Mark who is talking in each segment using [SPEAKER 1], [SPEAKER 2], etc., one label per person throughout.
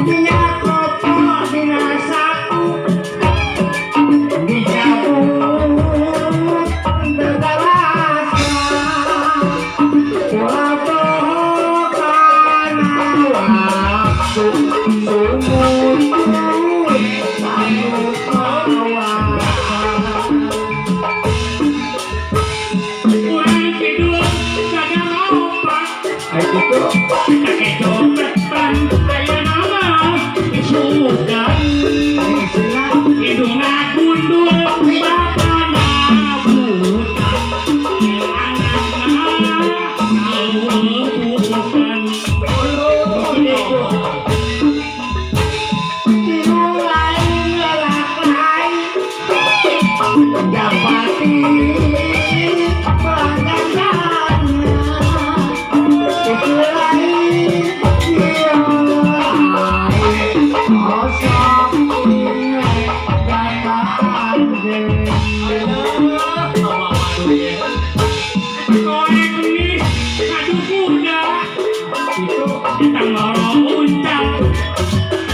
[SPEAKER 1] Minyak rokok dina saku dicabut teu karasa, ulah poho kana waktu, sumur anu kawasa.
[SPEAKER 2] Urang kidul sagala.
[SPEAKER 1] Ai kitu.
[SPEAKER 2] Kakek copetan ayeuna mah isukan.
[SPEAKER 1] Isina.
[SPEAKER 2] Hidungna gundul, bapana buta, anakna bukan.
[SPEAKER 1] Tilu lain lelak lain Japati pelanggannya itu lain dia lain kosong dataan.
[SPEAKER 3] Alah, waduh ye.
[SPEAKER 2] Koe kemis ngadu kuda.
[SPEAKER 1] Itu.
[SPEAKER 2] Kita ngoro uncap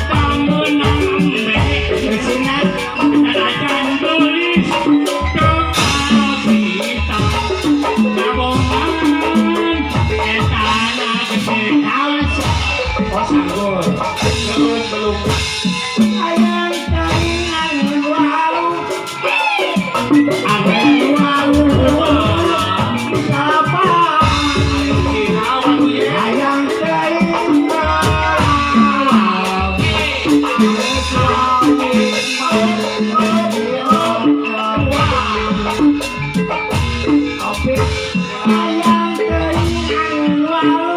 [SPEAKER 2] pamenang embe.
[SPEAKER 1] Kesina.
[SPEAKER 2] Dadakan gelis kepala kita kabongan etana gede.
[SPEAKER 1] Awas.
[SPEAKER 3] Oh, sanggul. Belum, belum.
[SPEAKER 1] Ayang teuing angin walu, angin walu Salapang.
[SPEAKER 3] Cina, waduh ye.
[SPEAKER 1] Hayang teuing malam. Geus wawu Kopi. Hayang teuing angin walu.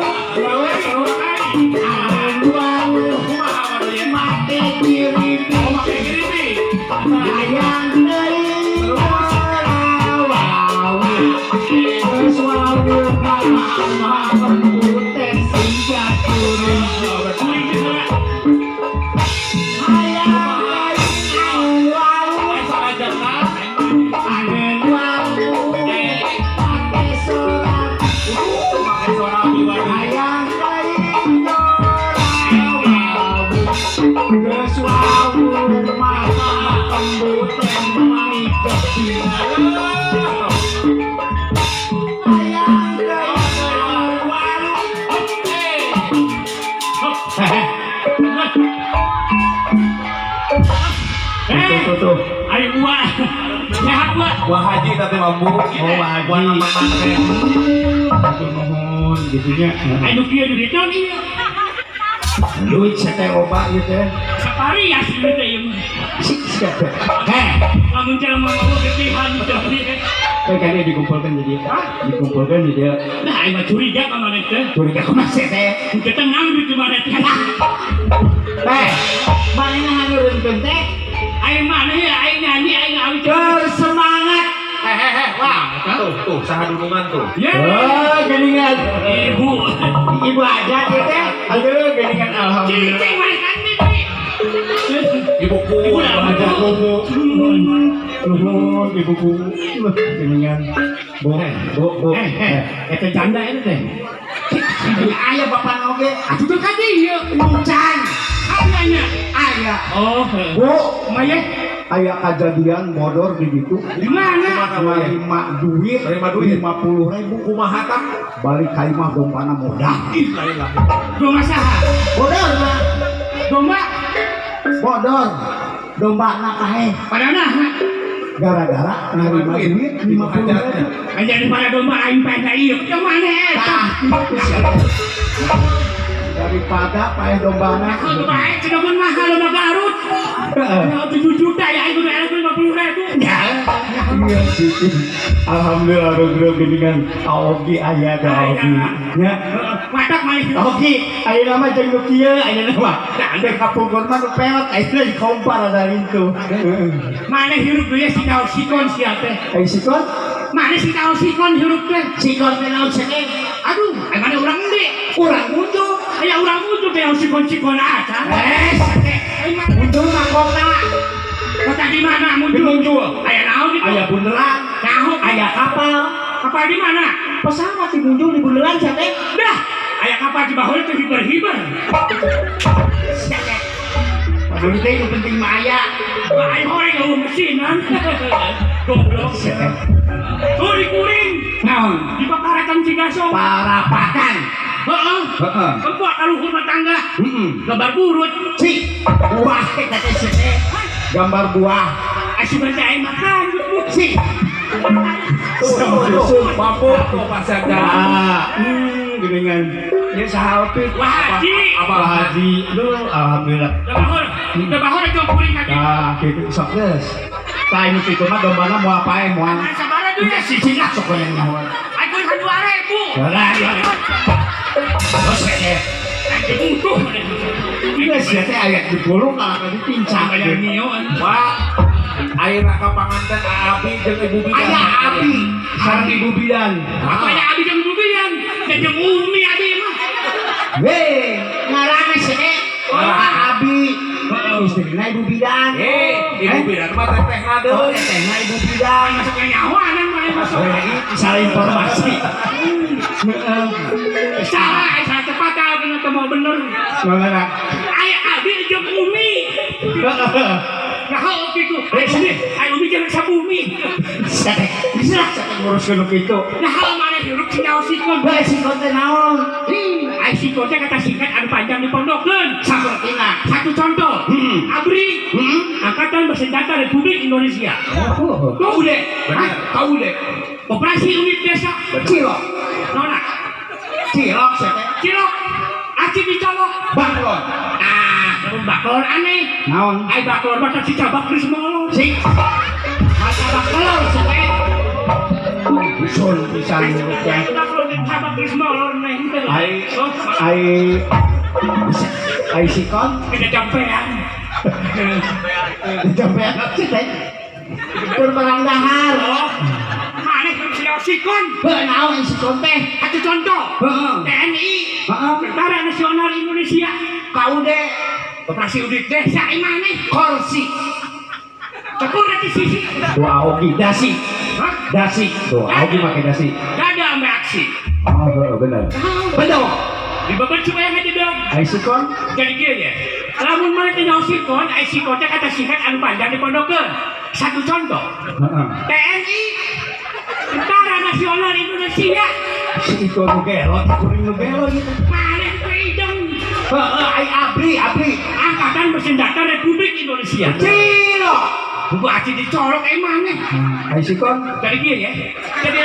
[SPEAKER 1] Angin walu.
[SPEAKER 3] Kumaha, waduh ye?
[SPEAKER 1] Make kiribi.
[SPEAKER 3] Oh, make kiribi.
[SPEAKER 1] Hayang teuing wawu. Geus wawu mah putih siga kuring.
[SPEAKER 2] Kuring geus.
[SPEAKER 1] Hayang teuing angin walu.
[SPEAKER 3] Eh, salajengna.
[SPEAKER 1] Angin walu make sorak.
[SPEAKER 3] Make sorabi, waduh.
[SPEAKER 1] Hayang teuing wawu. Geus wawu mah pembuten mangikepi.
[SPEAKER 3] Alah.
[SPEAKER 1] Hayang teuing walu.
[SPEAKER 3] Eh.
[SPEAKER 2] Eh,
[SPEAKER 1] Tuh tuh.
[SPEAKER 2] Ayo gua sehat gua.
[SPEAKER 3] Wah, haji tadi mampu.
[SPEAKER 1] Oh, haji.
[SPEAKER 3] Wah, nama teh.
[SPEAKER 1] Atur nuhun gitunya.
[SPEAKER 2] Ayo kieu duit naon ieu?
[SPEAKER 1] Duit teh loba ieu teh.
[SPEAKER 2] Sapari ya sih teh ieu mah.
[SPEAKER 1] Sik siap teh. Heh,
[SPEAKER 2] Lamun jelema mau getihan teh.
[SPEAKER 1] Teh kan dikumpulkan jadi. Dikumpulkan jadi.
[SPEAKER 2] Nah, aing mah curiga ka maneh teh.
[SPEAKER 1] Curiga kumaha sih teh?
[SPEAKER 2] Teu tenang duit maneh teh.
[SPEAKER 1] Teh, manehna haneureunkeun teh
[SPEAKER 2] Aing maneh ya aing nyanyi aing ngawi.
[SPEAKER 1] Bersemangat.
[SPEAKER 3] Eh, eh, eh, wah. Tuh, tuh, saha dunungan tuh.
[SPEAKER 2] Ya.
[SPEAKER 1] Oh, geningan.
[SPEAKER 2] Ibu.
[SPEAKER 1] Ibu aja ieu teh. Aduh, geningan alhamdulillah.
[SPEAKER 2] Cicing maneh kan nih.
[SPEAKER 3] Ibuku.
[SPEAKER 2] Ibu lah.
[SPEAKER 1] Aja kuku. Nuhun ibuku. Geningan. Bu, bu, bu.
[SPEAKER 2] Eh, eh, eta janda eta teh.
[SPEAKER 1] Aya bapak oge.
[SPEAKER 2] Atuh teu ka dieu.
[SPEAKER 1] Encan.
[SPEAKER 2] Ayanya.
[SPEAKER 1] Aya.
[SPEAKER 2] Oh,
[SPEAKER 1] Bu,
[SPEAKER 2] maya
[SPEAKER 1] aya kejadian bodor di ditu.
[SPEAKER 2] Di mana?
[SPEAKER 1] Nerima duit,
[SPEAKER 3] Nerima duit.
[SPEAKER 1] 50 ribu.
[SPEAKER 3] Kumaha tah?
[SPEAKER 1] Balik ka imah dombana modal.
[SPEAKER 3] Ih, lain lah.
[SPEAKER 2] Domba saha?
[SPEAKER 1] Bodor mah.
[SPEAKER 2] Domba
[SPEAKER 1] Bodor. Domba kahe.
[SPEAKER 2] Pada nah.
[SPEAKER 1] Gara-gara nerima duit 50 ribu.
[SPEAKER 2] Jadi pada domba aing paeh ieu. Ke mana eta?
[SPEAKER 1] Tah, daripada paeh dombana.
[SPEAKER 2] Kalau domba aing cenah mahal domba Garut. Ya 7 juta ya aing kudu 50 ribu.
[SPEAKER 1] Ya, iya sih. Alhamdulillah bro geuningan Aogi aya da Aogi. Nya.
[SPEAKER 2] Matak maneh.
[SPEAKER 1] Oki, ayeuna mah jeung nu kieu ayeuna mah. Teh kapungkur mah nu peot, ayeuna dikompar ada itu.
[SPEAKER 2] Maneh hirup deui si kaos sikon sia teh.
[SPEAKER 1] Ai sikon?
[SPEAKER 2] Maneh si kaos sikon hirup teh.
[SPEAKER 1] Sikon teh naon sih?
[SPEAKER 2] Aduh, ai maneh urang endi?
[SPEAKER 1] Urang muncul.
[SPEAKER 2] Aya urang muncul teh sikon-sikon aja.
[SPEAKER 1] Sate. Muncul mah kota.
[SPEAKER 2] Kota di mana muncul?
[SPEAKER 1] Muncul.
[SPEAKER 2] Aya naon itu?
[SPEAKER 1] Aya bunderan.
[SPEAKER 2] Naon?
[SPEAKER 1] Aya kapal.
[SPEAKER 2] Kapal di mana?
[SPEAKER 1] Pesawat di muncul di bunderan sate.
[SPEAKER 2] Dah, aya kapal di bawah itu hiber-hiber.
[SPEAKER 1] Sate. Padahal teh nu penting mah aya.
[SPEAKER 2] Wah, ayo horeng eueuh mesinan. Goblok.
[SPEAKER 1] Sate.
[SPEAKER 2] Tuh di kuring.
[SPEAKER 1] Naon?
[SPEAKER 2] Di paparatan Cigasong.
[SPEAKER 1] Parapatan.
[SPEAKER 2] Heeh.
[SPEAKER 1] Heeh.
[SPEAKER 2] Tempat kaluhur mah tangga.
[SPEAKER 1] Heeh.
[SPEAKER 2] Gambar burut.
[SPEAKER 1] Cik. Buah eta teh sate. Gambar buah.
[SPEAKER 2] Asih baca aing makan.
[SPEAKER 1] Cik.
[SPEAKER 3] Tuh, mampu tuh Pak Sekda.
[SPEAKER 1] Nah, geningan. Ya saha opi?
[SPEAKER 2] Wah, Haji.
[SPEAKER 1] Abah Haji. Duh, alhamdulillah.
[SPEAKER 2] Teu bahor jeung kuring ka dieu.
[SPEAKER 1] Nah, kitu sok geus. Tah nu kitu mah dombana moal paeh moal.
[SPEAKER 2] Sabaraha duit?
[SPEAKER 1] Siji lah sok yang nyaho.
[SPEAKER 2] Aing kuring 2000.
[SPEAKER 1] Lah, ya. Terus teh.
[SPEAKER 2] Aing butuh maneh.
[SPEAKER 1] Geus sia teh aya di gulung kalah ka dipincang.
[SPEAKER 2] Bayar mio.
[SPEAKER 3] Wah, ayeuna ka panganten Abi jeung Ibu Bidan.
[SPEAKER 1] Aya Abi sareng Ibu Bidan.
[SPEAKER 2] Aya Abi jeung Ibu Bidan. Jeung Umi Abi mah.
[SPEAKER 1] Weh, ngaranna sih Abi. Istrina Ibu Bidan.
[SPEAKER 3] Ibu Bidan mah tetehna
[SPEAKER 1] Oh,
[SPEAKER 3] deui.
[SPEAKER 1] tetehna Ibu Bidan.
[SPEAKER 2] Masuk ke nyawanan maneh masuk.
[SPEAKER 1] Salah informasi.
[SPEAKER 2] Salah, salah cepat ah bener teu mau bener.
[SPEAKER 1] Mana?
[SPEAKER 2] Aya Abi jeung Umi. Nah, kitu. Aya Umi jeung sabumi.
[SPEAKER 1] Sate, bisa lah sate nguruskeun nu kitu.
[SPEAKER 2] Nah, maneh hirup sinyawa sikon.
[SPEAKER 1] Bae sikon teh naon?
[SPEAKER 2] Ai sikon teh kata singkat anu panjang dipondokeun.
[SPEAKER 1] Sapertina.
[SPEAKER 2] Satu contoh. ABRI, Angkatan Bersenjata Republik Indonesia.
[SPEAKER 1] Oh,
[SPEAKER 2] Kau deh.
[SPEAKER 3] Bener.
[SPEAKER 2] Kau deh. Operasi unit desa.
[SPEAKER 1] Cilok.
[SPEAKER 2] Nona.
[SPEAKER 1] Cilok sate.
[SPEAKER 2] Cilok. Aci dicolok.
[SPEAKER 1] Baklon.
[SPEAKER 2] Ah, lamun baklon aneh.
[SPEAKER 1] Naon?
[SPEAKER 2] Ai baklon mah si cabak geus molor.
[SPEAKER 1] Sik. Mata baklon sate. Usul pisan teh.
[SPEAKER 2] Baklon cabak geus molor neh.
[SPEAKER 1] Ai ai ai sikon
[SPEAKER 2] Ada campean.
[SPEAKER 1] Sampean sih teh. Keur barang dahar.
[SPEAKER 2] Oh. Maneh keur sikon.
[SPEAKER 1] Heuh naon sikon teh?
[SPEAKER 2] Satu contoh.
[SPEAKER 1] Heeh.
[SPEAKER 2] TNI,
[SPEAKER 1] Heeh.
[SPEAKER 2] Tentara Nasional Indonesia.
[SPEAKER 1] KUD
[SPEAKER 2] Operasi unit desa maneh.
[SPEAKER 1] Korsi.
[SPEAKER 2] Tekur di sisi.
[SPEAKER 1] Doa ogi dasi.
[SPEAKER 2] Hah?
[SPEAKER 1] Dasi. Doa ogi make dasi.
[SPEAKER 2] Gada ambe aksi.
[SPEAKER 1] Oh, heeh bener. Bedog.
[SPEAKER 2] Dibeban supaya ngededog.
[SPEAKER 1] Ai sikon
[SPEAKER 2] Jadi kieu nya. Lamun maneh teh nyaho sikon, ai sikon teh kata singkat anu panjang dipondokeun. Satu contoh.
[SPEAKER 1] Heeh.
[SPEAKER 2] TNI, Tentara Nasional Indonesia.
[SPEAKER 1] Si itu nu gelo, kuring nu gelo gitu.
[SPEAKER 2] Maneh teh ideng.
[SPEAKER 1] Heeh, ai ABRI, ABRI.
[SPEAKER 2] Angkatan Bersenjata Republik Indonesia.
[SPEAKER 1] Cilok.
[SPEAKER 2] Buku aci dicolok eh maneh.
[SPEAKER 1] Ai sikon
[SPEAKER 2] Jadi kieu ya. Jadi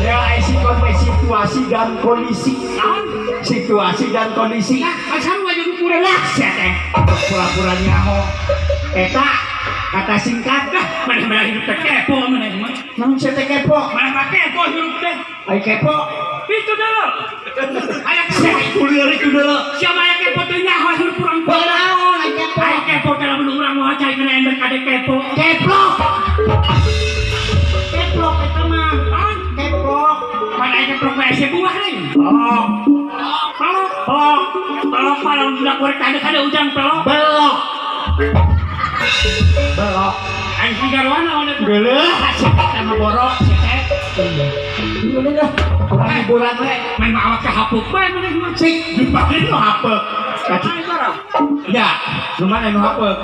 [SPEAKER 1] ya ai sikon teh situasi dan kondisi.
[SPEAKER 2] naon?
[SPEAKER 1] Situasi dan kondisi.
[SPEAKER 2] Nah, sarua jeung ukuran
[SPEAKER 1] Lah sia teh pura-pura nyaho. Eta kata singkat.
[SPEAKER 2] Lah, maneh mah hidup teh kepo maneh mah.
[SPEAKER 1] Naon sia teh kepo?
[SPEAKER 2] Maneh mah kepo hidup teh.
[SPEAKER 1] Ai kepo.
[SPEAKER 2] Itu dulu. Aya
[SPEAKER 1] Sia
[SPEAKER 2] kepo.
[SPEAKER 1] kulieur itu deuleu.
[SPEAKER 2] Siapa aya kepo teh nyaho hidup urang.
[SPEAKER 1] Naon ai kepo?
[SPEAKER 2] Aya kepo teh lamun urang moal cai kena ember kade kepo.
[SPEAKER 1] Keplok. Keplok eta mah.
[SPEAKER 2] Naon?
[SPEAKER 1] Keplok.
[SPEAKER 2] Mana aya keplok we ese buah lain.
[SPEAKER 1] Pelok.
[SPEAKER 2] Pelok.
[SPEAKER 1] Pelok.
[SPEAKER 2] Pelok mah lamun budak korek kade kade ujang pelok.
[SPEAKER 1] Belok. Belok.
[SPEAKER 2] Aing sigarwana naon eta?
[SPEAKER 1] Geuleuh sia teh mah borok sia teh. Geuleuh dah. Urang hiburan we.
[SPEAKER 2] Main mah awak kahapuk bae maneh mah.
[SPEAKER 1] Cik, dibalik nu hapeuk.
[SPEAKER 2] Aing barang.
[SPEAKER 1] Ya, lumayan nu hapeuk.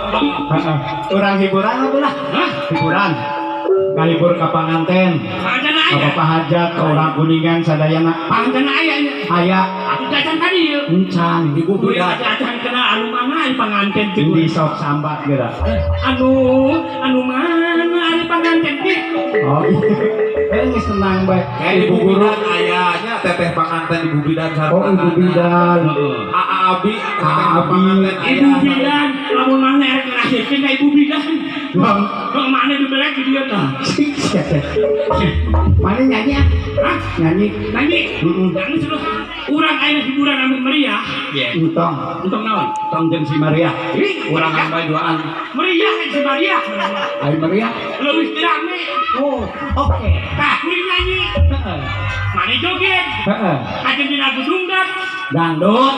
[SPEAKER 1] Heeh. Urang hiburan apa lah?
[SPEAKER 2] Hah?
[SPEAKER 1] Hiburan. Ngahibur ka panganten,
[SPEAKER 2] Panganten
[SPEAKER 1] ka
[SPEAKER 2] aya.
[SPEAKER 1] Bapak Hajat, ka urang Kuningan sadayana.
[SPEAKER 2] Panganten aya nya.
[SPEAKER 1] Aya
[SPEAKER 2] Aku jajan ka dieu.
[SPEAKER 1] encan.
[SPEAKER 3] Ibu
[SPEAKER 2] Kuring
[SPEAKER 3] Bidan.
[SPEAKER 2] jajan kena anu mana ari panganten teh.
[SPEAKER 1] Di sok sambat geura.
[SPEAKER 2] Anu anu mana ari panganten teh?
[SPEAKER 1] Oh iya. Eh geus tenang bae.
[SPEAKER 3] Kayak
[SPEAKER 1] Ibu
[SPEAKER 3] Ibu
[SPEAKER 1] guru.
[SPEAKER 3] Bidan ayahnya teteh panganten Ibu Bidan
[SPEAKER 1] Oh, Ibu Bidan.
[SPEAKER 3] Aa Abi teteh
[SPEAKER 1] Abi.
[SPEAKER 3] panganten
[SPEAKER 2] Ibu
[SPEAKER 3] ayah.
[SPEAKER 2] Bidan, lamun mana erek ngarahirkeun ka Ibu Bidan.
[SPEAKER 1] Bang,
[SPEAKER 2] Kok mana dibelek di dieu tah?
[SPEAKER 1] sik sia teh. Mana nyanyi ah?
[SPEAKER 2] Hah?
[SPEAKER 1] Nyanyi.
[SPEAKER 2] Nyanyi.
[SPEAKER 1] Heeh.
[SPEAKER 2] Nyanyi sudah. Urang aya hiburan anu meriah.
[SPEAKER 1] Entong,
[SPEAKER 2] Entong naon?
[SPEAKER 1] tong jeung si Maria. Urang bae duaan.
[SPEAKER 2] Meriah kan si Maria.
[SPEAKER 1] Ai Maria.
[SPEAKER 2] Leuwih teu rame.
[SPEAKER 1] Oh, oke.
[SPEAKER 2] Tah, kuring nyanyi.
[SPEAKER 1] Heeh.
[SPEAKER 2] Mane joget.
[SPEAKER 1] Heeh.
[SPEAKER 2] Kajen dina lagu dungdap.
[SPEAKER 1] Dangdut.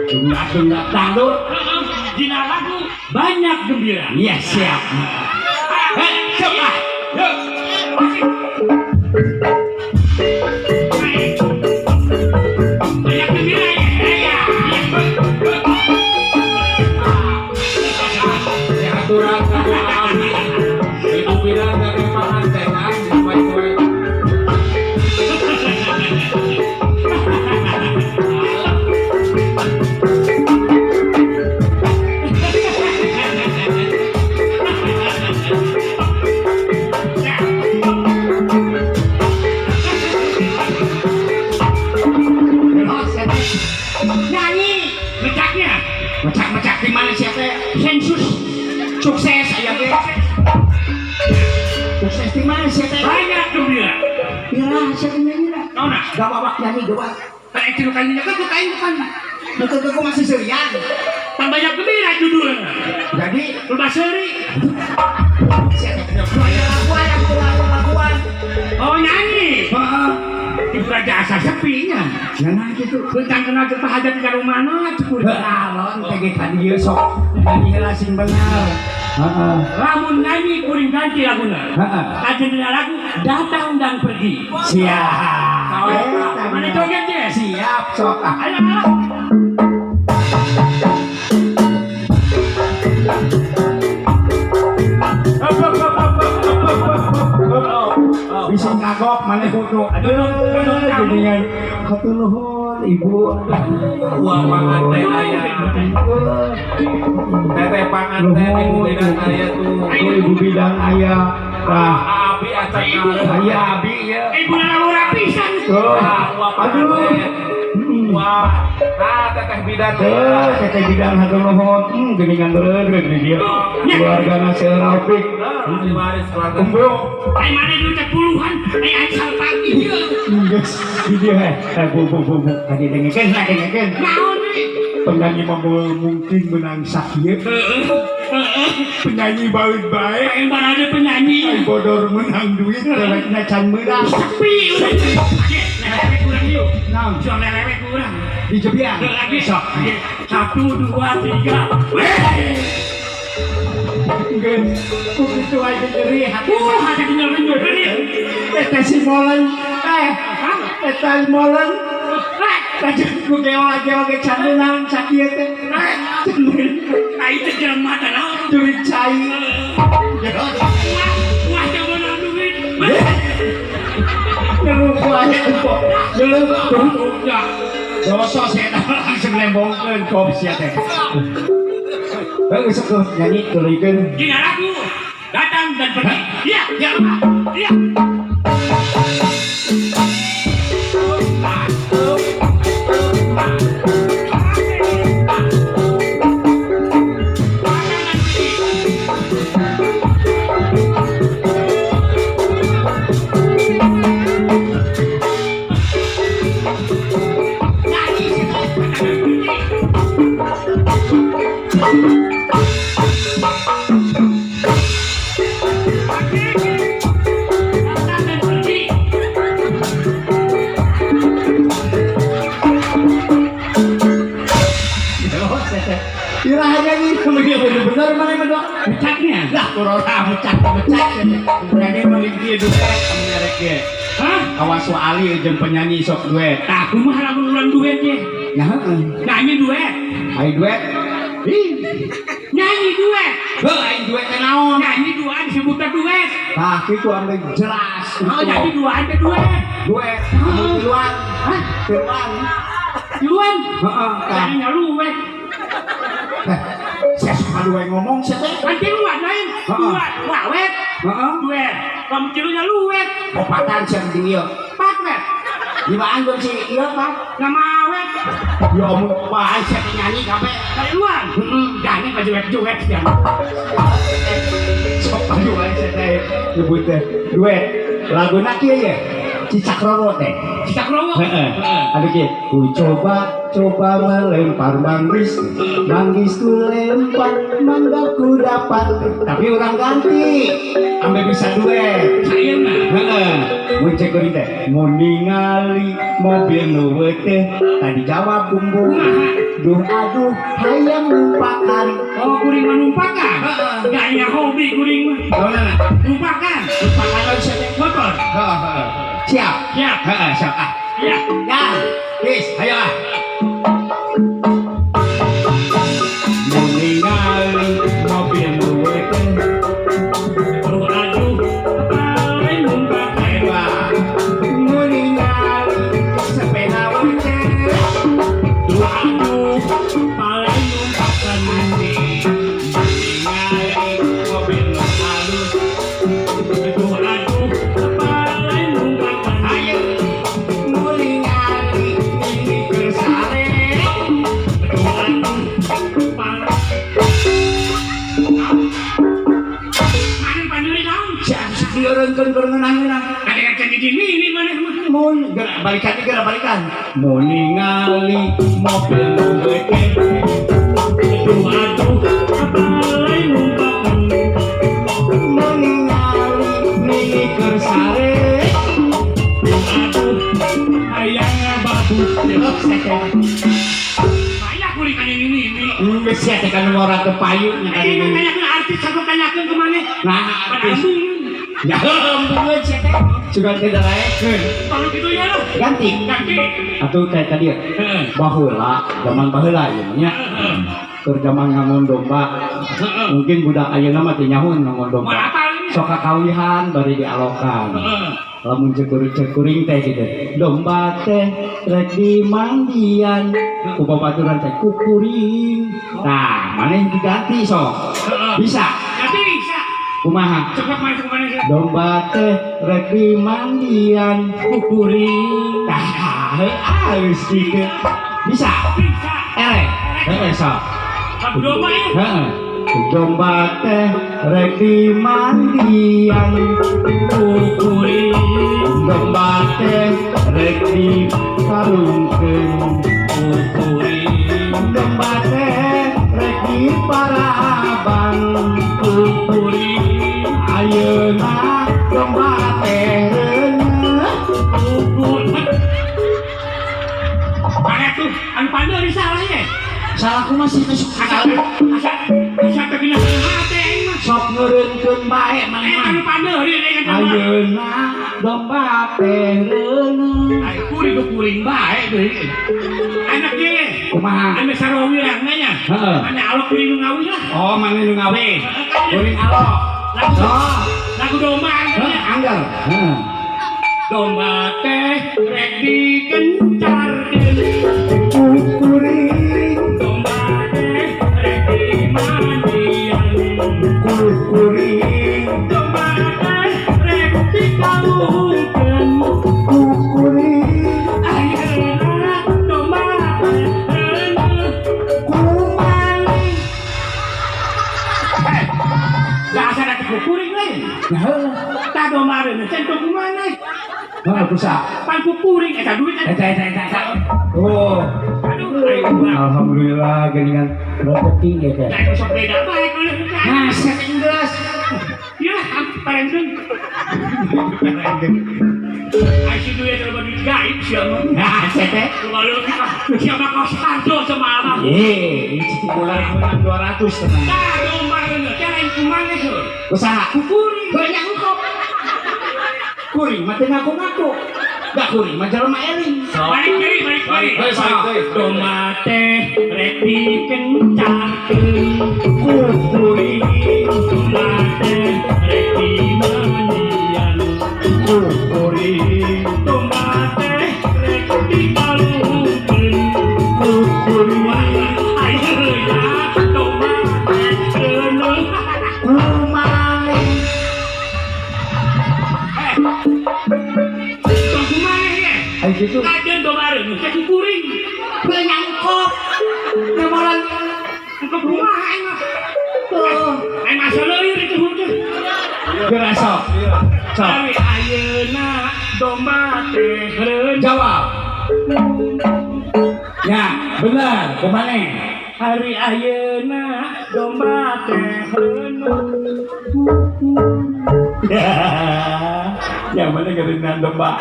[SPEAKER 1] Dungdap dungdap dangdut.
[SPEAKER 2] Heeh. Dina lagu banyak gembira.
[SPEAKER 1] Iya, siap.
[SPEAKER 2] Hei,
[SPEAKER 1] siap ah. Yuk.
[SPEAKER 2] Banyak gembira ya.
[SPEAKER 3] Ya aturan ka Abi. Ibu bilang ka panganten ah, baik-baik.
[SPEAKER 1] Nyanyi.
[SPEAKER 2] Mecaknya
[SPEAKER 1] Mecak-mecak di mana sih teh?
[SPEAKER 2] sensus
[SPEAKER 1] Sukses aya ge. Sukses di mana sih teh?
[SPEAKER 2] banyak gembira.
[SPEAKER 1] Ira sia teh nyanyi lah.
[SPEAKER 2] Naon ah?
[SPEAKER 1] Gawawak nyanyi gawak.
[SPEAKER 2] Kayak itu kan nya kan kain kan.
[SPEAKER 1] Nu teu masih serian.
[SPEAKER 2] Kan banyak gembira judulnya.
[SPEAKER 1] Jadi
[SPEAKER 2] Loba seuri.
[SPEAKER 1] sia teh aya laguan, laguan, laguan.
[SPEAKER 2] Oh nyanyi.
[SPEAKER 1] Heeh.
[SPEAKER 2] Ibu raja asa sepinya.
[SPEAKER 1] Nah gitu.
[SPEAKER 2] Bentang kenal ke hajat ka rumana cukur.
[SPEAKER 1] Alon teh ge ka dieu sok. Nyanyi heula sing bener. Heeh.
[SPEAKER 2] Lamun nyanyi kuring ganti laguna.
[SPEAKER 1] Heeh.
[SPEAKER 2] Kajen dina lagu datang dan pergi.
[SPEAKER 1] Siap.
[SPEAKER 2] Mana joget je?
[SPEAKER 1] Siap sok ah.
[SPEAKER 2] Ayo ayo.
[SPEAKER 1] Bisa kagok mana kudu. Aduh, geningan. Hatur nuhun ibu.
[SPEAKER 3] Wah, panganten aya. Teteh panganten ibu bidan aya tuh.
[SPEAKER 1] Ibu bidan aya. Tah,
[SPEAKER 3] Abi acan
[SPEAKER 2] Ibu.
[SPEAKER 1] aya abi ya.
[SPEAKER 2] Ibu lalawara pisan.
[SPEAKER 1] Tuh.
[SPEAKER 3] Wah,
[SPEAKER 1] Aduh.
[SPEAKER 3] panganten. Wah, nah teteh bidan.
[SPEAKER 1] Tuh, teteh bidan hatur nuhun. Geningan bereug di dieu. Keluargana Seur Rafiq.
[SPEAKER 3] Ahli waris keluarga.
[SPEAKER 1] Kumpul.
[SPEAKER 2] Ai mana duit teh puluhan, ai ai salpagi ieu.
[SPEAKER 1] Geus di dieu heh. Bu bu bu bu. Tadi dengekeun lah dengekeun.
[SPEAKER 2] Naon deui?
[SPEAKER 1] Penyanyi mah mungkin menang sakieu. Penyanyi baut bae.
[SPEAKER 2] Pengen barade penyanyi.
[SPEAKER 1] Ai bodor menang duit dewekna can meunang.
[SPEAKER 2] Sepi udah. Ye, lelewe kurang yuk.
[SPEAKER 1] Naon?
[SPEAKER 2] Jual lelewe kurang.
[SPEAKER 1] Di Jebiang.
[SPEAKER 2] Lagi.
[SPEAKER 1] Sok.
[SPEAKER 2] 1, 2, 3. Weh.
[SPEAKER 1] Geus ku kitu aja nyeri hati.
[SPEAKER 2] Hati tinggal nyeri.
[SPEAKER 1] Eta si molen. Eta molen. Kajen ku gewa-gewa ge can meunang sakieu teh.
[SPEAKER 2] Nah itu jelema teh naon?
[SPEAKER 1] Duit cai.
[SPEAKER 2] Wah, wah teu meunang duit.
[SPEAKER 1] Ngeluh ku aya empok. Ngeluh tuh.
[SPEAKER 2] Ya.
[SPEAKER 1] Dosa saya langsung lembongkeun kop sia teh. Heuh sok tuh nyanyi tuluykeun.
[SPEAKER 2] Dina lagu datang dan pergi. Iya,
[SPEAKER 1] Ya.
[SPEAKER 2] iya. Datang dan pergi.
[SPEAKER 1] Nyanyi sia teh.
[SPEAKER 2] Datang dan pergi. Datang dan pergi.
[SPEAKER 1] Dosa teh. Iraha nyanyi bener-bener mana mah doa.
[SPEAKER 2] Mecaknya.
[SPEAKER 1] Lah corona mecak mecak. Penyanyi mending kieu duet merek ge.
[SPEAKER 2] Hah?
[SPEAKER 1] Awas wa Ali jeung penyanyi sok duet.
[SPEAKER 2] Tah kumaha lamun urang duet ye?
[SPEAKER 1] Nah heeh.
[SPEAKER 2] Nyanyi duet.
[SPEAKER 1] Ai duet. Ih,
[SPEAKER 2] Nyanyi duet.
[SPEAKER 1] heuh ai duet teh naon?
[SPEAKER 2] Nyanyi duaan disebutna duet.
[SPEAKER 1] Tah kitu anu jelas.
[SPEAKER 2] Oh, nyanyi duaan teh duet.
[SPEAKER 1] Duet. Anu tiluan.
[SPEAKER 2] Hah?
[SPEAKER 1] Tiluan.
[SPEAKER 2] Tiluan.
[SPEAKER 1] Heeh, tah.
[SPEAKER 2] Nyanyi luwet.
[SPEAKER 1] Eh, sia sok adu wae ngomong sia teh.
[SPEAKER 2] Kan tiluan lain.
[SPEAKER 1] Heeh.
[SPEAKER 2] Dua, wawet.
[SPEAKER 1] Heeh.
[SPEAKER 2] Duet. Kamu tilunya luwet.
[SPEAKER 1] Opatan sia di ieu.
[SPEAKER 2] Pat wet.
[SPEAKER 1] Limaan jeung si ieu Pak.
[SPEAKER 2] Nama awet.
[SPEAKER 1] Ya omong wae sia teh nyanyi kabeh.
[SPEAKER 2] Tiluan.
[SPEAKER 1] Heeh.
[SPEAKER 2] Nyanyi pa duet-duet ya.
[SPEAKER 1] Sok adu wae sia teh nyebut teh duet. Laguna kieu ye. Cicak Rowo teh.
[SPEAKER 2] Cicak Rowo.
[SPEAKER 1] Heeh. Aduh kieu, ku coba coba melempar manggis, manggis ku lempar, mangga ku dapat. Tapi urang ganti, ambe bisa duet.
[SPEAKER 2] Sayeuna.
[SPEAKER 1] Heeh. Mun cek kuring teh, mun ningali mobil nu teh, tadi jawab bumbung. Duh aduh, hayang numpakan.
[SPEAKER 2] Oh, kuring mah numpakan.
[SPEAKER 1] Heeh.
[SPEAKER 2] Gaya hobi kuring mah.
[SPEAKER 1] Naonana?
[SPEAKER 2] Numpakan.
[SPEAKER 1] Numpakan naon sia teh?
[SPEAKER 2] Motor.
[SPEAKER 1] Heeh, heeh. Siap.
[SPEAKER 2] Siap.
[SPEAKER 1] Heeh, siap ah.
[SPEAKER 2] Iya.
[SPEAKER 1] Ya, Tis, ayo ah. Mun ningali mobil nu teh,
[SPEAKER 2] Aduh aduh, paling numpakan.
[SPEAKER 1] wah. Mun ningali sepeda teh,
[SPEAKER 2] Duh aduh, paling numpakan.
[SPEAKER 1] ningali mobil nu halus.
[SPEAKER 2] Duh aduh, paling numpakan.
[SPEAKER 1] Ayo, mun ningali mini keur sare.
[SPEAKER 2] Duh aduh, paling. Mana pandeuri naon?
[SPEAKER 1] Si Asik dieureunkeun keur ngeunah-ngeunah.
[SPEAKER 2] Ada yang jadi mini mana mah.
[SPEAKER 1] Mun geura balikan geura balikan. Mun ningali mobil nu teh,
[SPEAKER 2] Duh aduh, paling numpakan.
[SPEAKER 1] mun ningali mini keur sare.
[SPEAKER 2] Duh aduh, hayang ngababut.
[SPEAKER 1] Oh, sia teh.
[SPEAKER 2] Banyak kuring aya ini ini.
[SPEAKER 1] Geus sia teh kan ora teu payu nya kan
[SPEAKER 2] Ayo
[SPEAKER 1] ini.
[SPEAKER 2] nanyakeun artis aku tanyakeun ke mana?
[SPEAKER 1] Nah,
[SPEAKER 2] Pada
[SPEAKER 1] artis.
[SPEAKER 2] embung.
[SPEAKER 1] Ya embungeun sia teh. Sugan teh daraekeun.
[SPEAKER 2] Kalau gitu ya lah.
[SPEAKER 1] Ganti.
[SPEAKER 2] Ganti.
[SPEAKER 1] Atuh kayak tadi ya.
[SPEAKER 2] Heeh.
[SPEAKER 1] Baheula, zaman baheula ieu nya.
[SPEAKER 2] Heeh.
[SPEAKER 1] Keur zaman ngangon domba.
[SPEAKER 2] Heeh.
[SPEAKER 1] Mungkin budak ayeuna mah teu nyaho ngangon
[SPEAKER 2] Moal
[SPEAKER 1] domba.
[SPEAKER 2] apal ini.
[SPEAKER 1] Sok kakawihan bari dialokan.
[SPEAKER 2] Heeh.
[SPEAKER 1] Lamun cek kuring teh gitu. Domba teh rek dimandian. Ku babaturan teh ku kuring. Nah, maneh diganti sok.
[SPEAKER 2] Heeh.
[SPEAKER 1] Bisa.
[SPEAKER 2] Ganti bisa.
[SPEAKER 1] Kumaha?
[SPEAKER 2] Coba mana coba mana.
[SPEAKER 1] Domba teh rek dimandian.
[SPEAKER 2] Ku kuring.
[SPEAKER 1] Tah, halus gitu. Bisa.
[SPEAKER 2] Bisa.
[SPEAKER 1] Erek. Heeh, sok.
[SPEAKER 2] Lagu domba ya.
[SPEAKER 1] Heeh. Domba teh rek dimandian.
[SPEAKER 2] Ku kuring.
[SPEAKER 1] Domba teh rek dikarungkeun.
[SPEAKER 2] Ku kuring.
[SPEAKER 1] Domba teh rek diparaban.
[SPEAKER 2] Ku kuring.
[SPEAKER 1] Ayeuna domba teh reuneuh.
[SPEAKER 2] Ku kuring. Mana tuh? Anu pandeuri salah ya.
[SPEAKER 1] Salah aku masih masuk
[SPEAKER 2] Asa asa asa teu gina hate aing mah.
[SPEAKER 1] Sok ngeureunkeun bae maneh
[SPEAKER 2] Eh
[SPEAKER 1] mah.
[SPEAKER 2] anu pandeuri deui kan.
[SPEAKER 1] Ayeuna domba teh reuneuh.
[SPEAKER 2] Ai kuring ku kuring bae deui. Anak ieu
[SPEAKER 1] Kumaha?
[SPEAKER 2] anu sarua wirangna nya.
[SPEAKER 1] Heeh.
[SPEAKER 2] Anu alok kuring nu ngawi lah.
[SPEAKER 1] Oh, maneh nu ngawe. Kuring alok.
[SPEAKER 2] Lagu
[SPEAKER 1] Oh,
[SPEAKER 2] lagu domba
[SPEAKER 1] heuh, angger. Heeh.
[SPEAKER 2] Domba teh rek dikencarkeun.
[SPEAKER 1] Ku kuring,
[SPEAKER 2] Domba teh rek dimandian.
[SPEAKER 1] ku kuring,
[SPEAKER 2] Domba teh rek dikalungkeun.
[SPEAKER 1] ku kuring,
[SPEAKER 2] Ayeuna domba teh reuneuh.
[SPEAKER 1] ku maling.
[SPEAKER 2] Eh, dasar atuh ku kuring lain.
[SPEAKER 1] Nah, heuh.
[SPEAKER 2] Tah domba reuneuh teh teu kumaha.
[SPEAKER 1] Heuh, kusa.
[SPEAKER 2] Pan ku kuring eta duit eta.
[SPEAKER 1] Eta eta eta eta. Oh,
[SPEAKER 2] Aduh, aing mah.
[SPEAKER 1] alhamdulillah geuningan rezeki ge teh.
[SPEAKER 2] Da sok beda bae kalau
[SPEAKER 1] Nah, sia teh geus.
[SPEAKER 2] Ya, parengkeun. Ai si duit loba duit gaib sia mah.
[SPEAKER 1] Nah, sia teh.
[SPEAKER 2] Loba leutik ah. Sia mah kos harjo semalam.
[SPEAKER 1] Ye, ini cicing bulan menang 200 tenang.
[SPEAKER 2] Tah domba reuneuh teh lain kumaha heuh.
[SPEAKER 1] Usaha.
[SPEAKER 2] Ku kuring.
[SPEAKER 1] Banyak engkau. Kuring mah teu ngaku-ngaku. Da kuring mah jelema eling.
[SPEAKER 2] Balik deui, balik deui.
[SPEAKER 3] Balik, balik deui.
[SPEAKER 2] Domba teh rek dikencarkeun.
[SPEAKER 1] Ku kuring,
[SPEAKER 2] Domba teh rek dimandian.
[SPEAKER 1] ku kuring,
[SPEAKER 2] Domba teh rek dikalungkeun.
[SPEAKER 1] ku kuring,
[SPEAKER 2] Ayeuna domba teh reuneuh.
[SPEAKER 1] ku maling.
[SPEAKER 2] Eh. Tong kumaha ye?
[SPEAKER 1] Ai kitu.
[SPEAKER 2] Kajeun domba reuneuh teh ku kuring.
[SPEAKER 1] Benyangkop. Nyemolan.
[SPEAKER 2] Engko kumaha aing mah?
[SPEAKER 1] Oh.
[SPEAKER 2] Aing mah asa leueur itu heuh teh.
[SPEAKER 1] Geura sok. Sok.
[SPEAKER 2] Tapi ayeuna Domba teh reun.
[SPEAKER 1] Jawab. Ya, benar. Kemana?
[SPEAKER 2] Hari ayeuna domba teh reunung.
[SPEAKER 1] Ya, yang mana geureunan domba?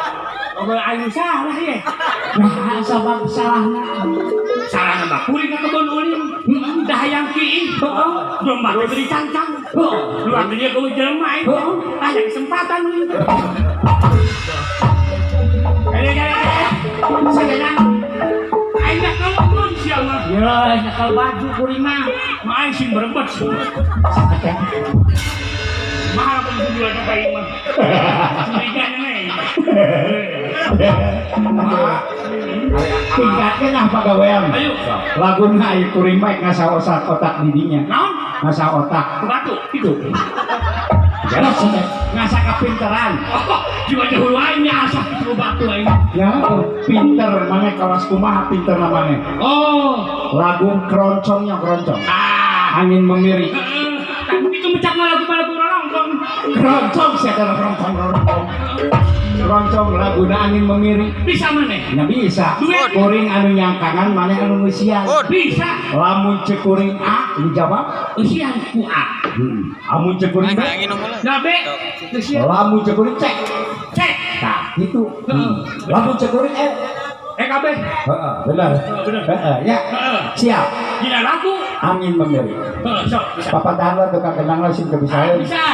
[SPEAKER 2] Oge aing salah ye.
[SPEAKER 1] Nah, sabab salahna.
[SPEAKER 2] Salah mah kuring ka kebon ulin. Dah hayang kiih. Domba teh beri cangcang. Luar dia ke jelema aing. Aya kesempatan ulin. Kaya kaya kaya. Sagana. Aing dah kalau sia mah.
[SPEAKER 1] Ya, nyekel baju kuring mah.
[SPEAKER 2] Mah aing sing berebet. Mahal pun jual ka aing mah. Curiga nih.
[SPEAKER 1] Tingkatkeun ah pagawean.
[SPEAKER 2] Ayo.
[SPEAKER 1] Laguna ieu kuring mah ngasah otak otak didinya.
[SPEAKER 2] Naon?
[SPEAKER 1] Ngasah otak.
[SPEAKER 2] Ku batu itu.
[SPEAKER 1] Jelas teh. Ngasah kapinteran.
[SPEAKER 2] Oh, jiwa jauh aing nya asah ku batu aing.
[SPEAKER 1] Ya, pinter maneh kawas kumaha pinter maneh.
[SPEAKER 2] Oh.
[SPEAKER 1] Lagu keroncongnya keroncong.
[SPEAKER 2] Ah.
[SPEAKER 1] Angin memiri.
[SPEAKER 2] Heeh. Tapi itu mecak lagu lagu roncong.
[SPEAKER 1] Keroncong saya kira keroncong keroncong. Keroncong laguna angin memiri.
[SPEAKER 2] Bisa maneh?
[SPEAKER 1] Ya bisa.
[SPEAKER 2] Duet.
[SPEAKER 1] Kuring anu nyangkangan maneh anu ngeusian.
[SPEAKER 2] Bisa.
[SPEAKER 1] Lamun cek kuring A dijawab
[SPEAKER 2] Eusian ku A.
[SPEAKER 1] Amun cek kuring B.
[SPEAKER 2] Nah B. Eusian
[SPEAKER 1] Lamun cek kuring C.
[SPEAKER 2] C.
[SPEAKER 1] Nah, gitu.
[SPEAKER 2] Heeh.
[SPEAKER 1] Lamun cek kuring E.
[SPEAKER 2] E KB.
[SPEAKER 1] Heeh, benar.
[SPEAKER 2] Benar.
[SPEAKER 1] Heeh, ya.
[SPEAKER 2] Heeh.
[SPEAKER 1] Siap.
[SPEAKER 2] Dina lagu.
[SPEAKER 1] Angin memiri.
[SPEAKER 2] Heeh, sok bisa.
[SPEAKER 1] Papatahan lah tukang kendang lah sing teu bisa.
[SPEAKER 2] Bisa.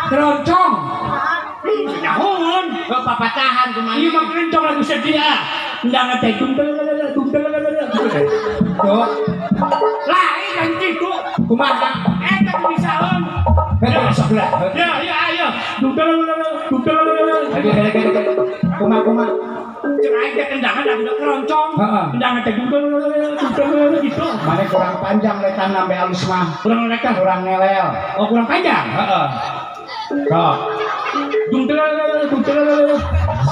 [SPEAKER 1] Keroncong.
[SPEAKER 2] Nyahoon.
[SPEAKER 1] Kok papatahan kumaha?
[SPEAKER 2] Ieu mah keroncong lagu sedih ah. Undangan teh tung tung tung.
[SPEAKER 1] Tuh,
[SPEAKER 2] Lain kan kitu.
[SPEAKER 1] kumaha?
[SPEAKER 2] Eta teu bisaeun.
[SPEAKER 1] Heeh, sok lah.
[SPEAKER 2] Ya, ya, ayo. Tung tung tung.
[SPEAKER 1] Aduh, aduh, aduh, aduh. Kumaha kumaha?
[SPEAKER 2] Cek aing teh kendangan lagu keroncong.
[SPEAKER 1] Heeh.
[SPEAKER 2] Kendangan teh tung tung tung gitu.
[SPEAKER 1] Mane kurang panjang letan sampai alus mah.
[SPEAKER 2] Kurang letan.
[SPEAKER 1] Kurang ngelel.
[SPEAKER 2] Oh, kurang panjang.
[SPEAKER 1] Heeh. Sok.
[SPEAKER 2] Dung tung tung.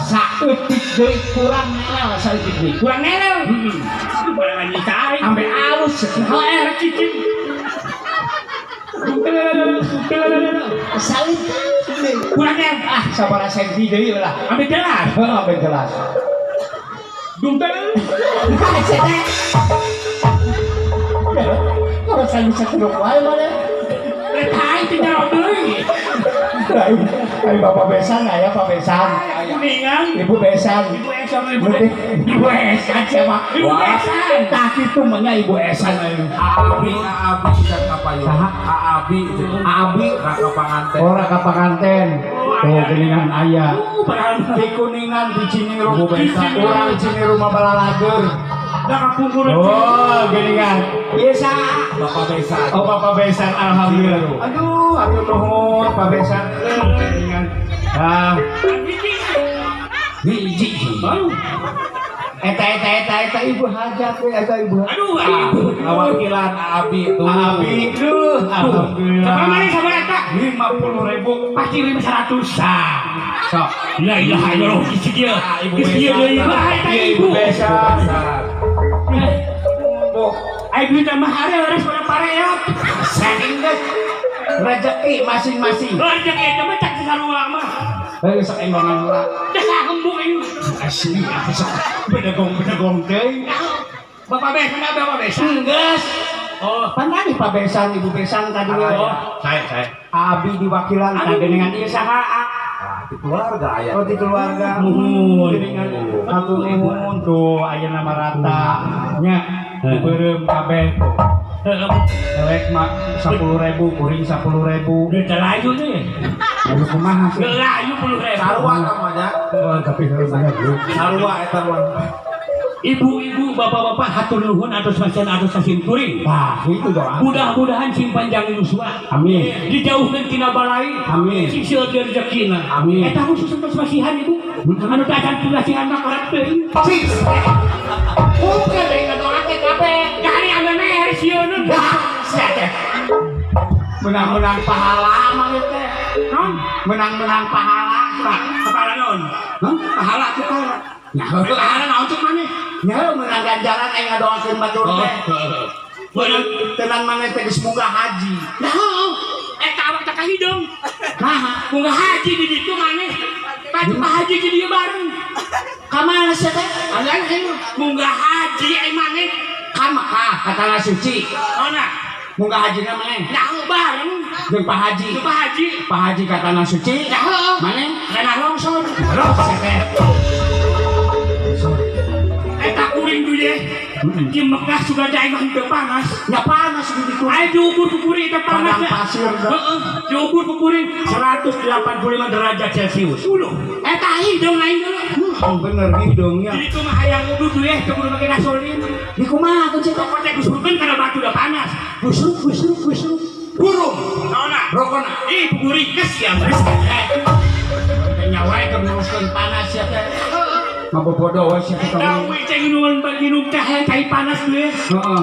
[SPEAKER 1] Saeutik deui kurang ngelel saeutik deui.
[SPEAKER 2] Kurang ngelel.
[SPEAKER 1] Heeh.
[SPEAKER 2] Barang nyita aing.
[SPEAKER 1] Sampai alus.
[SPEAKER 2] Heeh, cicing. Dung tung
[SPEAKER 1] Saeutik deui.
[SPEAKER 2] Kurang ngelel.
[SPEAKER 1] Ah, sabaraha senti deui lah.
[SPEAKER 2] Ambil jelas.
[SPEAKER 1] Heeh, sampai jelas.
[SPEAKER 2] Dung tung.
[SPEAKER 1] Kalau saya bisa kedok wae mana?
[SPEAKER 2] Rek aing teh nyaho deui.
[SPEAKER 1] Ayo Bapak Besan aya Pak Besan.
[SPEAKER 2] Kuningan.
[SPEAKER 1] Ibu Besan.
[SPEAKER 2] Ibu Esan, Ibu
[SPEAKER 1] Berarti Ibu Esan siapa?
[SPEAKER 2] Ibu Esan.
[SPEAKER 1] Tah kitu mah nya Ibu Esan ayo.
[SPEAKER 3] Abi, Abi dan kapayu.
[SPEAKER 1] Saha?
[SPEAKER 3] Abi,
[SPEAKER 1] Abi
[SPEAKER 3] Raka Panganten.
[SPEAKER 1] ora ka panganten. Tuh geuningan aya.
[SPEAKER 2] Barang
[SPEAKER 1] Di Kuningan di Ciniru.
[SPEAKER 3] Ibu Besan.
[SPEAKER 1] Urang Ciniru mah balalager.
[SPEAKER 2] Da kapungkur.
[SPEAKER 1] Oh, geuningan. Ieu saha?
[SPEAKER 3] Bapak Besan.
[SPEAKER 1] Oh, Bapak Besan alhamdulillah. Aduh, aduh nuhun Pak Besan. Geuningan. Ah, hiji.
[SPEAKER 2] Baru.
[SPEAKER 1] Eta eta eta eta ibu hajat we eta ibu.
[SPEAKER 2] Aduh, ibu.
[SPEAKER 3] Ngawakilan Abi tuh.
[SPEAKER 1] Abi, duh, alhamdulillah.
[SPEAKER 2] Sabar mana sabar eta?
[SPEAKER 1] 50.000
[SPEAKER 2] Pasti 500.
[SPEAKER 1] Nah, sok.
[SPEAKER 2] La ilaha illallah geus kieu.
[SPEAKER 3] Ah, Ibu
[SPEAKER 2] Geus kieu
[SPEAKER 3] Besan.
[SPEAKER 2] deui mah eta
[SPEAKER 1] Ieu
[SPEAKER 2] ibu.
[SPEAKER 1] Ibu Besan. Tuh,
[SPEAKER 2] Aing duit mah hareures pada pareot.
[SPEAKER 1] saking geus rezeki masing-masing.
[SPEAKER 2] Rezeki eta mah cak sarua mah.
[SPEAKER 1] Heuh sok enggongan heula.
[SPEAKER 2] Dah hembung aing.
[SPEAKER 1] Asli aku sok bedegong-bedegong deui.
[SPEAKER 2] Bapak Besan, Bapak Besan.
[SPEAKER 1] Geus.
[SPEAKER 2] Oh,
[SPEAKER 1] Pan tadi Pak Besan, Ibu Besan tadi we.
[SPEAKER 2] Oh.
[SPEAKER 3] Saya.
[SPEAKER 1] Abi diwakilan
[SPEAKER 2] Aduh.
[SPEAKER 1] tadi dengan ieu saha?
[SPEAKER 3] Ah, di keluarga aya.
[SPEAKER 1] Oh di keluarga.
[SPEAKER 2] Nuhun.
[SPEAKER 1] Geuningan. Hatur nuhun tuh aya nama rata nya beureum kabeh tuh. Dewek mah 10.000, kuring 10.000.
[SPEAKER 2] Duit layu nih.
[SPEAKER 1] Aduh kumaha sih?
[SPEAKER 2] Layu 10.000.
[SPEAKER 3] Sarua namanya.
[SPEAKER 1] Oh, tapi harus bener.
[SPEAKER 3] Sarua eta mah.
[SPEAKER 2] Ibu-ibu, bapak-bapak hatur nuhun atas masihan atas sasim kuring.
[SPEAKER 1] Wah, itu doa.
[SPEAKER 2] Mudah-mudahan sing panjang yuswa.
[SPEAKER 1] Amin.
[SPEAKER 2] Dijauhkan tina balai.
[SPEAKER 1] Amin.
[SPEAKER 2] Sing seueur rezekina.
[SPEAKER 1] Amin.
[SPEAKER 2] Eta khusus atas masihan ibu. Anu teu acan masihan mah korek teuing.
[SPEAKER 1] Cis. Bukan deui ngadoakeun kabeh.
[SPEAKER 2] Kali ame meher sieun.
[SPEAKER 1] Wah, sia teh. Menang-menang pahala mah ieu teh.
[SPEAKER 2] Non,
[SPEAKER 1] Menang-menang pahala.
[SPEAKER 2] Pak, kepala non.
[SPEAKER 1] Hah?
[SPEAKER 2] Pahala tuh pahala.
[SPEAKER 1] Nya
[SPEAKER 2] Pahala naon cuk maneh?
[SPEAKER 1] nya menang ganjaran aing ngadoakeun batur teh.
[SPEAKER 2] Bener.
[SPEAKER 1] Tenan maneh teh geus munggah haji.
[SPEAKER 2] Nah, eta awak teh kahideung.
[SPEAKER 1] Nah,
[SPEAKER 2] Munggah haji di ditu maneh. Pak Pak Haji di dieu bareng.
[SPEAKER 1] Ka mana sia teh?
[SPEAKER 2] Alah ayo munggah haji ai maneh.
[SPEAKER 1] Ka Mekah, ka Tanah Suci.
[SPEAKER 2] Ona,
[SPEAKER 1] Munggah hajina maneh.
[SPEAKER 2] Nah bareng
[SPEAKER 1] Jeung Pak Haji.
[SPEAKER 2] Jeung Pak Haji.
[SPEAKER 1] Pak Haji ka Tanah Suci.
[SPEAKER 2] Nah heueuh.
[SPEAKER 1] Maneh
[SPEAKER 2] Tanah longsor.
[SPEAKER 1] Terus sia teh.
[SPEAKER 2] Eta kuring du ye. Di Mekah sudah aing mah henteu panas.
[SPEAKER 1] Nya panas di ditu.
[SPEAKER 2] Aing diukur ku kuring eta panas.
[SPEAKER 1] Padang pasir dah.
[SPEAKER 2] Heeh, diukur ku kuring 185 derajat Celcius. Uluh, eta hideung aing dulu.
[SPEAKER 1] Oh bener hidungnya.
[SPEAKER 2] Jadi itu mah hayang wudu du ye, teu kudu make gasolin.
[SPEAKER 1] Di kumaha tuh sia teh?
[SPEAKER 2] Pokoknya gusurkeun kana batu udah panas.
[SPEAKER 1] Gusruk gusruk gusruk. Burung.
[SPEAKER 2] Naonna?
[SPEAKER 1] Rokona.
[SPEAKER 2] Ih, kuring geus ya, geus.
[SPEAKER 1] Eh, nyawa keur neruskeun panas sia teh. Ngabobodo we sia teh.
[SPEAKER 2] Tahu ceng minuman minum teh cai panas du ye.
[SPEAKER 1] Heeh.